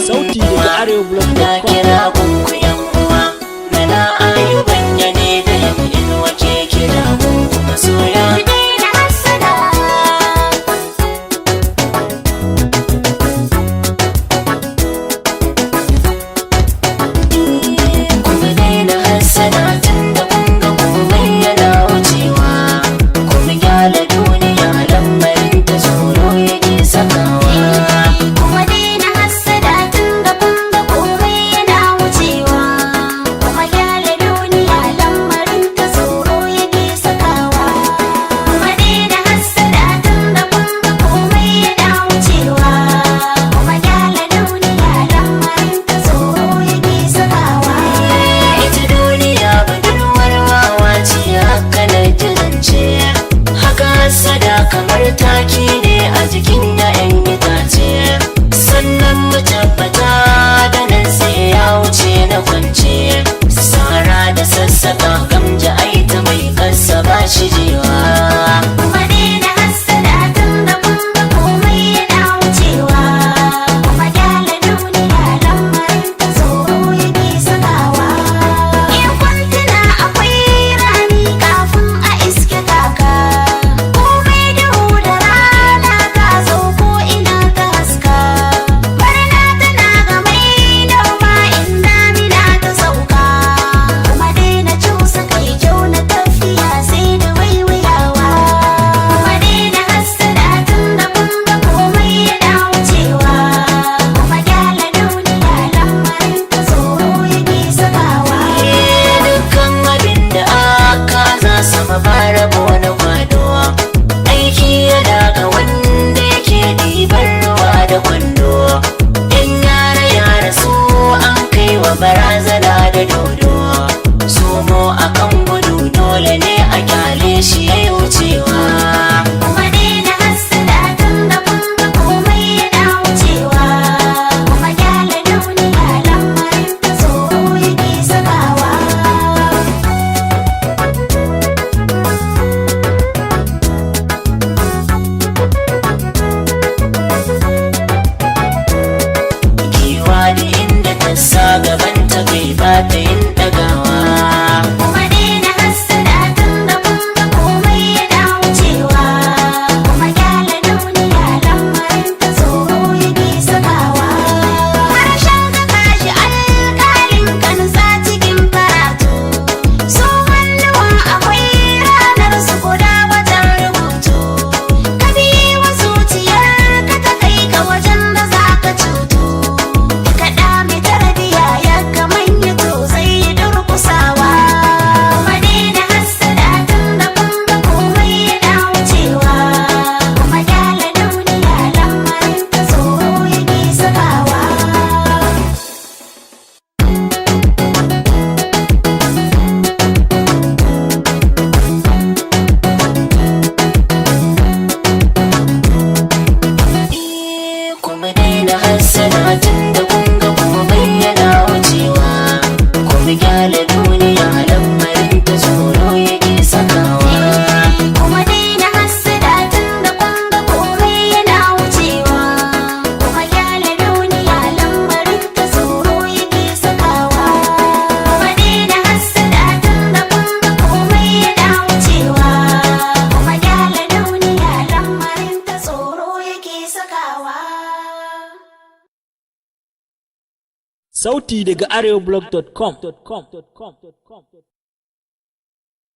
Sauti daga Na arewablog.com. kira gunku yan uwa na Ayuban ya ne da yan Inuwa ke kira gunku masoya. Ku daina hassada. Ku daina hassada tun da kun ga komai yana wucewa. Kuma gyara duniya, lamarin ta tsoro yake sakawa. Kuma daina hassada tun da kun ga komai yana wucewa. Kuma gyara duniya, lamarin ta tsoro yake sakawa. Kuma daina hassada tun da kun ga komai yana wucewa. Kuma gyara duniya, lamarin ta tsoro yake sakawa. Ita duniya budurwar wawa ce, haka na ji zance. Haka hassada kamar taki ne a jikin 'ya'yan itace. Sannan mu tabbata da nan sai ya wuce na kwance. Sara da sassaka gamja aita mai kasa ba shi jewa. Kuma daina hassada tun da kun ga komai yana wucewa. Kuma gyara duniya, lamarin ta tsoro yake sakawa. In kun tuna akwai rani kafin a iske kaka. Komai duhu da rana ta zo, ko ina ta haska. Barna tana ga mai noma in damina ta sauka. Kuma daina cusa kai kyau na tafiya sai da waiwayawa. Kuma daina hassada tun da kun ga komai yana wucewa. Kuma gyara duniya, lamarin ta tsoro yake sakawa. Dukkan abin da aka za sama ba rabo na kwado. Aiki yana ga wanda yake ɗiban ruwa da kwando. In yara yara su an kai wa barazana da dodo, sumo akan gudu, dole ne a kyale shi ya yi wucewa. Kuma daina hassada tun da kun ga komai yana wucewa. Kuma gyara duniya, lamarin ta tsoro yake sakawa. Giwa da inda ta sa gabanta bai ba ta yin ɗagawa. Kuma daina hassada tun da kun ga komai yana wucewa. Kuma gyara duniya, lamarin ta tsoro yake sakawa. Harshen ka kashi alƙalin ka nutsa cikin karatu. Su hannuwa akwai ranar su guda wajen rubutu. Ka biye wa zuciyar ka ta kai ka wajen da za ka cutu. Kaɗa mai tarbiya ya kamanya to zai yi durkusawa. Kuma daina hassada tun da kun ga komai yana wucewa. Kuma gyara duniya, lamarin ta tsoro yake sakawa. Kuma daina hassada tun da kun ga komai yana wucewa. Kuma gyara duniya, lamarin ta tsoro yake sakawa. Kuma daina hassada tun da kun ga komai yana wucewa. Kuma gyara duniya, lamarin ta tsoro yake sakawa. Kuma daina hassada tun da kun ga komai yana wucewa. Kuma gyara duniya, lamarin ta tsoro yake sakawa. Sauti daga arewablog.com.